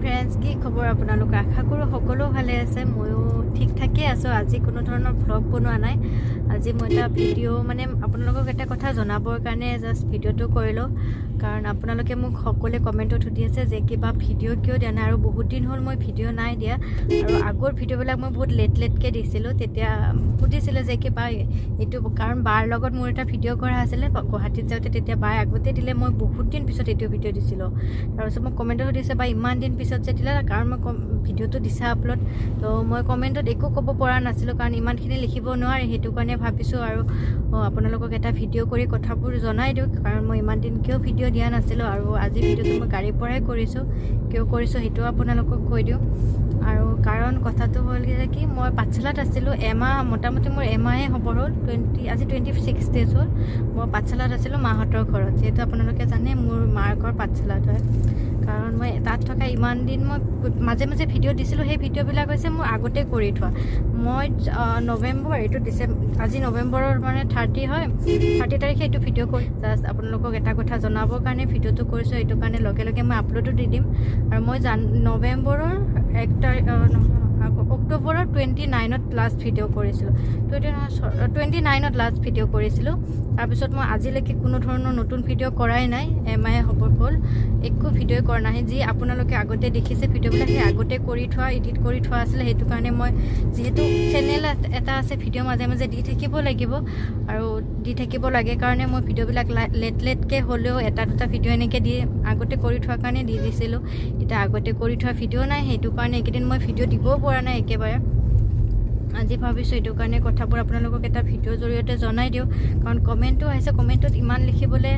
Friends, কি খবৰ আপোনালোকৰ? আশা কৰোঁ সকলো ভালে আছে। ময়ো ঠিক ঠাকেই আছোঁ। আজি কোনো ধৰণৰ ভ্লগ বনোৱা নাই। আজি মই এটা ভিডিঅ' মানে আপোনালোকক এটা কথা জনাবৰ কাৰণে জাষ্ট ভিডিঅ'টো কৰিলোঁ, কাৰণ আপোনালোকে মোক সকলোৱে কমেণ্টত সুধি আছে যে কিবা ভিডিঅ' কিয় দিয়া নাই। আৰু বহুত দিন হ'ল মই ভিডিঅ' নাই দিয়া আৰু আগৰ ভিডিঅ'বিলাক মই বহুত লেট লেটকৈ দিছিলোঁ। তেতিয়া সুধিছিলে যে কিবা এইটো, কাৰণ বাৰ লগত মোৰ এটা ভিডিঅ' কৰা আছিলে গুৱাহাটীত যাওঁতে, তেতিয়া বাই আগতে দিলে, মই বহুত দিন পিছত এইটো ভিডিঅ' দিছিলোঁ। তাৰপিছত মোক কমেণ্টত সুধিছে, বা ইমান দিন পিছত যে দিলা, কাৰণ মই ভিডিঅ'টো দিছা আপলোড। তো মই কমেণ্টত একো ক'ব পৰা নাছিলোঁ, কাৰণ ইমানখিনি লিখিব নোৱাৰি। সেইটো কাৰণে ভাবিছোঁ আৰু আপোনালোকক এটা ভিডিঅ' কৰি কথাবোৰ জনাই দিওঁ, কাৰণ মই ইমান দিন কিয় ভিডিঅ' দিয়া নাছিলোঁ। আৰু আজি ভিডিঅ'টো মই গাড়ীৰ পৰাই কৰিছোঁ, কিয় কৰিছোঁ সেইটোও আপোনালোকক কৈ দিওঁ। আৰু কাৰণ কথাটো হ'ল যে কি, মই পাঠশালাত আছিলোঁ এমাহ, মোটামুটি মোৰ এমাহে হ'বৰ হ'ল। আজি 26 ডেজ হ'ল মই পাঠশালাত আছিলোঁ মাহঁতৰ ঘৰত। যিহেতু আপোনালোকে জানে, মোৰ মাৰ ঘৰ পাঠশালাত হয়। কাৰণ মই তাত থকা ইমান দিন মই মাজে মাজে ভিডিঅ' দিছিলোঁ। সেই ভিডিঅ'বিলাক হৈছে মোৰ আগতে কৰি থোৱা। মই নৱেম্বৰ, এইটো ডিচেম্বৰ, আজি নৱেম্বৰৰ মানে 30 হয়, 30 তাৰিখে এইটো ভিডিঅ' কৰি জাষ্ট আপোনালোকক এটা কথা জনাবৰ কাৰণে ভিডিঅ'টো কৰিছোঁ। এইটো কাৰণে লগে লগে মই আপলোডো দি দিম। আৰু মই নৱেম্বৰৰ 1 তাৰিখ, অক্টোবৰৰ 29ত লাষ্ট ভিডিঅ' কৰিছিলোঁ, 29ত লাষ্ট ভিডিঅ' কৰিছিলোঁ। তাৰপিছত মই আজিলৈকে কোনো ধৰণৰ নতুন ভিডিঅ' কৰাই নাই। এমাহে হ'ব হ'ল, একো ভিডিঅ' কৰা নাই। যি আপোনালোকে আগতে দেখিছে ভিডিঅ'বিলাক, সেই আগতে কৰি থোৱা, এডিট কৰি থোৱা আছিলে। সেইটো কাৰণে মই যিহেতু চেনেল এটা আছে, ভিডিঅ' মাজে মাজে দি থাকিব লাগিব আৰু দি থাকিব লাগে কাৰণে মই ভিডিঅ'বিলাক লেট লেটকৈ হ'লেও এটা দুটা ভিডিঅ' এনেকৈ দি আগতে কৰি থোৱাৰ কাৰণে দি দিছিলোঁ। এতিয়া আগতে কৰি থোৱা ভিডিঅ' নাই, সেইটো কাৰণে এইকেইদিন মই ভিডিঅ' দিবও পৰা নাই একেবাৰে। আজি ভাবিছোঁ এইটো কাৰণে কথাবোৰ আপোনালোকক এটা ভিডিঅ'ৰ জৰিয়তে জনাই দিওঁ, কাৰণ কমেণ্টো আহিছে। কমেণ্টত ইমান লিখিবলৈ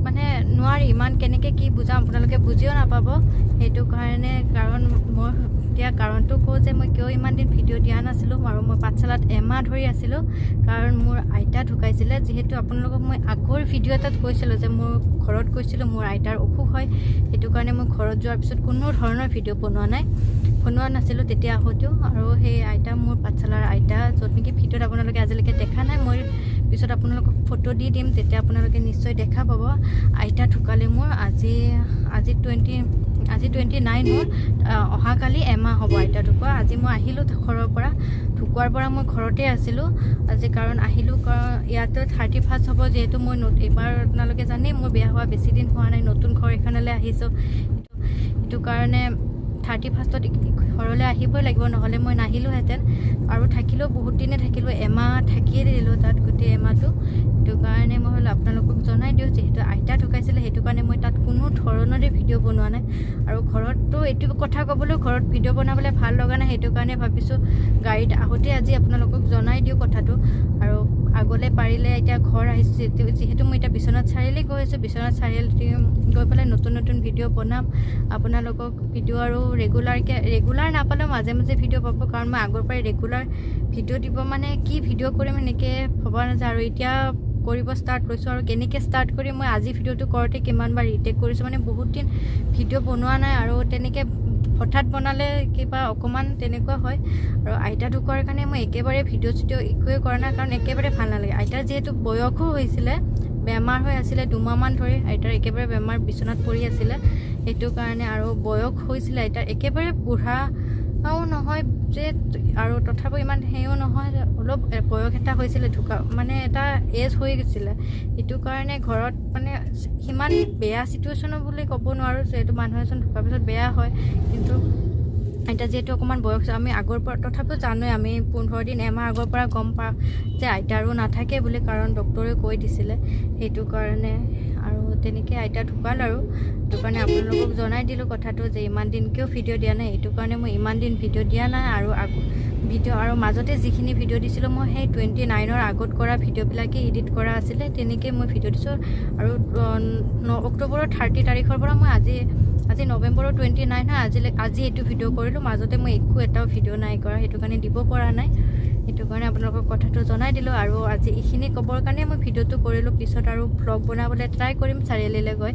মানে নোৱাৰি, ইমান কেনেকৈ কি বুজাম, আপোনালোকে বুজিও নাপাব। সেইটো কাৰণে কাৰণ মই এতিয়া কাৰণটো কওঁ যে মই কিয় ইমান দিন ভিডিঅ' দিয়া নাছিলোঁ আৰু মই পাঠশালাত এমাহ ধৰি আছিলোঁ, কাৰণ মোৰ আইতা ঢুকাইছিলে। যিহেতু আপোনালোকক মই আগৰ ভিডিঅ' এটাত কৈছিলোঁ যে মোৰ ঘৰত গৈছিলোঁ, মোৰ আইতাৰ অসুখ হয়। সেইটো কাৰণে মই ঘৰত যোৱাৰ পিছত কোনো ধৰণৰ ভিডিঅ' বনোৱা নাই, বনোৱা নাছিলোঁ তেতিয়া আহোঁতেও। আৰু সেই আইতা মোৰ পাঠশালাৰ আইতা, য'ত নেকি ভিডিঅ'ত আপোনালোকে আজিলৈকে দেখা নাই। মই পিছত আপোনালোকক ফটো দি দিম, তেতিয়া আপোনালোকে নিশ্চয় দেখা পাব। আইতা ঢুকালে মোৰ আজি আজি টুৱেণ্টি আজি 29 হ'ল। অহাকালি এমাহ হ'ব আইতা ঢুকোৱা। আজি মই আহিলোঁ ঘৰৰ পৰা, ঢুকোৱাৰ পৰা মই ঘৰতে আছিলোঁ আজি। কাৰণ আহিলোঁ, কাৰণ ইয়াতো 31st হ'ব। যিহেতু মই এইবাৰ আপোনালোকে জানেই, মোৰ বিয়া হোৱা বেছি দিন হোৱা নাই, নতুন ঘৰ এখনলৈ আহিছোঁ। সেইটো কাৰণে 31ত ঘৰলৈ আহিবই লাগিব, নহ'লে মই নাহিলোহেঁতেন। আৰু থাকিলেও বহুত দিনে থাকিলোঁ, এমাহ থাকিয়ে দিলোঁ তাত গোটেই এমাহটো। সেইটো কাৰণে মই হ'লে আপোনালোকক জনাই দিওঁ, যিহেতু আইতা ঢুকাইছিলে, সেইটো কাৰণে মই তাত কোনো ধৰণৰে ভিডিঅ' বনোৱা নাই। আৰু ঘৰততো এইটো কথা ক'বলৈও ঘৰত ভিডিঅ' বনাবলৈ ভাল লগা নাই। সেইটো কাৰণে ভাবিছোঁ গাড়ীত আহোঁতে আজি আপোনালোকক জনাই দিওঁ কথাটো। আৰু আগলৈ পাৰিলে এতিয়া ঘৰ আহিছোঁ, যিহেতু মই এতিয়া বিশ্বনাথ চাৰিআলি গৈ আছোঁ, বিশ্বনাথ চাৰিআলি গৈ পেলাই নতুন নতুন ভিডিঅ' বনাম আপোনালোকক। ভিডিঅ' আৰু ৰেগুলাৰকৈ, ৰেগুলাৰ নাপালেও মাজে মাজে ভিডিঅ' পাব, কাৰণ মই আগৰ পৰাই ৰেগুলাৰ ভিডিঅ' দিব মানে কি ভিডিঅ' কৰিম এনেকৈ ভবা নাযায়। আৰু এতিয়া কৰিব ষ্টাৰ্ট কৰিছোঁ আৰু কেনেকৈ ষ্টাৰ্ট কৰি মই আজি ভিডিঅ'টো কৰোঁতে কিমানবাৰ ৰিটেক কৰিছোঁ, মানে বহুত দিন ভিডিঅ' বনোৱা নাই আৰু তেনেকৈ হঠাৎ বনালে কিবা অকণমান তেনেকুৱা হয়। আৰু আইতা ঢুকোৱাৰ কাৰণে মই একেবাৰে ভিডিঅ' চিডিঅ' একোৱেই কৰা নাই, কাৰণ একেবাৰে ভাল নালাগে। আইতাৰ যিহেতু বয়সো হৈছিলে, বেমাৰ হৈ আছিলে দুমাহমান ধৰি, আইতাৰ একেবাৰে বেমাৰ, বিচনাত পৰি আছিলে। সেইটো কাৰণে আৰু বয়স হৈছিলে আইতাৰ, একেবাৰে বুঢ়াও নহয় যে আৰু তথাপিও ইমান সেও নহয়, অলপ বয়স এটা হৈছিলে, ঢুকা মানে এটা এজ হৈ গৈছিলে। সেইটো কাৰণে ঘৰত মানে সিমান বেয়া চিটুৱেশ্যনো বুলি ক'ব নোৱাৰোঁ, যিহেতু মানুহ এজন ঢুকাৰ পিছত বেয়া হয়। কিন্তু এতিয়া যিহেতু অকণমান বয়স হৈছে, আমি আগৰ পৰা তথাপিও জানোৱে, আমি 15 দিন এমাহ আগৰ পৰা গম পাওঁ যে আইতাৰো নাথাকে বুলি, কাৰণ ডক্টৰে কৈ দিছিলে। সেইটো কাৰণে আৰু তেনেকৈ আইতা ঢুকাল। আৰু সেইটো কাৰণে আপোনালোকক জনাই দিলোঁ কথাটো যে ইমান দিন কিয় ভিডিঅ' দিয়া নাই। এইটো কাৰণে মই ইমান দিন ভিডিঅ' দিয়া নাই। আৰু ভিডিঅ' আৰু মাজতে যিখিনি ভিডিঅ' দিছিলোঁ, মই সেই 29ৰ আগত কৰা ভিডিঅ'বিলাকেই এডিট কৰা আছিলে, তেনেকেই মই ভিডিঅ' দিছোঁ। আৰু অক্টোবৰৰ 30 তাৰিখৰ পৰা মই আজি আজি নৱেম্বৰৰ 29 হয়, আজি এইটো ভিডিঅ' কৰিলোঁ। মাজতে মই একো এটাও ভিডিঅ' নাই কৰা, সেইটো কাৰণে দিব পৰা নাই। সেইটো কাৰণে আপোনালোকক কথাটো জনাই দিলোঁ। আৰু আজি এইখিনি ক'বৰ কাৰণে মই ভিডিঅ'টো কৰিলোঁ। পিছত আৰু ভ্লগ বনাবলৈ ট্ৰাই কৰিম চাৰিআলিলৈ গৈ।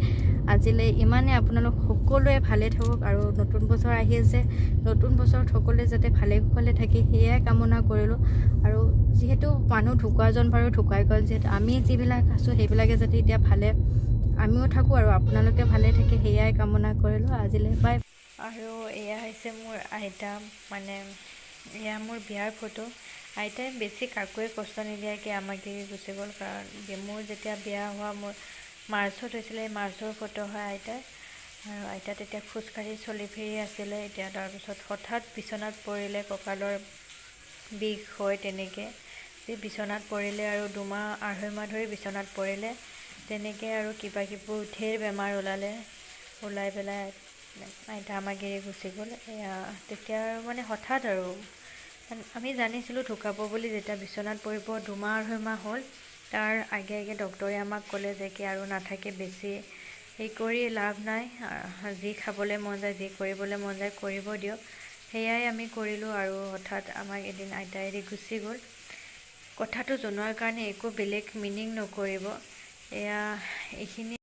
আজিলৈ ইমানেই। আপোনালোক সকলোৱে ভালে থাকক আৰু নতুন বছৰ আহি আছে, নতুন বছৰত সকলোৱে যাতে ভালে কুশলে থাকে সেয়াই কামনা কৰিলোঁ। আৰু যিহেতু মানুহ ঢুকোৱাজন বাৰু ঢুকাই গ'ল, যিহেতু আমি যিবিলাক আছোঁ সেইবিলাকে যাতে এতিয়া ভালে আমিও থাকোঁ আৰু আপোনালোকে ভালে থাকে, সেয়াই কামনা কৰিলোঁ। আজিলৈ বাই। আৰু এয়া হৈছে মোৰ আইতা, মানে এয়া মোৰ বিয়াৰ ফটো। আইতাই বেছি কাকোৱে কষ্ট নিদিয়াকৈ আমাক এৰি গুচি গ'ল। কাৰণ মোৰ যেতিয়া বিয়া হোৱা, মোৰ মাৰ্চত হৈছিলে, এই মাৰ্চৰ ফটো হয় আইতাৰ। আৰু আইতা তেতিয়া খোজকাঢ়ি চলি ফিৰি আছিলে এতিয়া। তাৰপিছত হঠাৎ বিচনাত পৰিলে, কঁকালৰ বিষ হৈ তেনেকৈ যি বিচনাত পৰিলে আৰু 2 মাহ 2.5 মাহ ধৰি বিচনাত পৰিলে তেনেকৈ। আৰু কিবা কিবি ঢেৰ বেমাৰ ওলালে, ওলাই পেলাই আইতা আমাক এৰি গুচি গ'ল। এয়া তেতিয়া আৰু মানে হঠাৎ আৰু আমি জানিছিলোঁ ঢুকাব বুলি যেতিয়া বিচনাত পৰিব। 2 মাহ 2.5 মাহ হ'ল, তাৰ আগে আগে ডক্তৰে আমাক ক'লে যে কি আৰু নাথাকে, বেছি এই কৰি লাভ নাই, যি খাবলৈ মন যায়, যি কৰিবলৈ মন যায় কৰিব দিয়ক। সেয়াই আমি কৰিলোঁ আৰু হঠাৎ আমাক এদিন আইতা এৰি গুচি গ'ল। কথাটো জনোৱাৰ কাৰণে একো বেলেগ মিনিং নকৰিব। এয়া এইখিনি।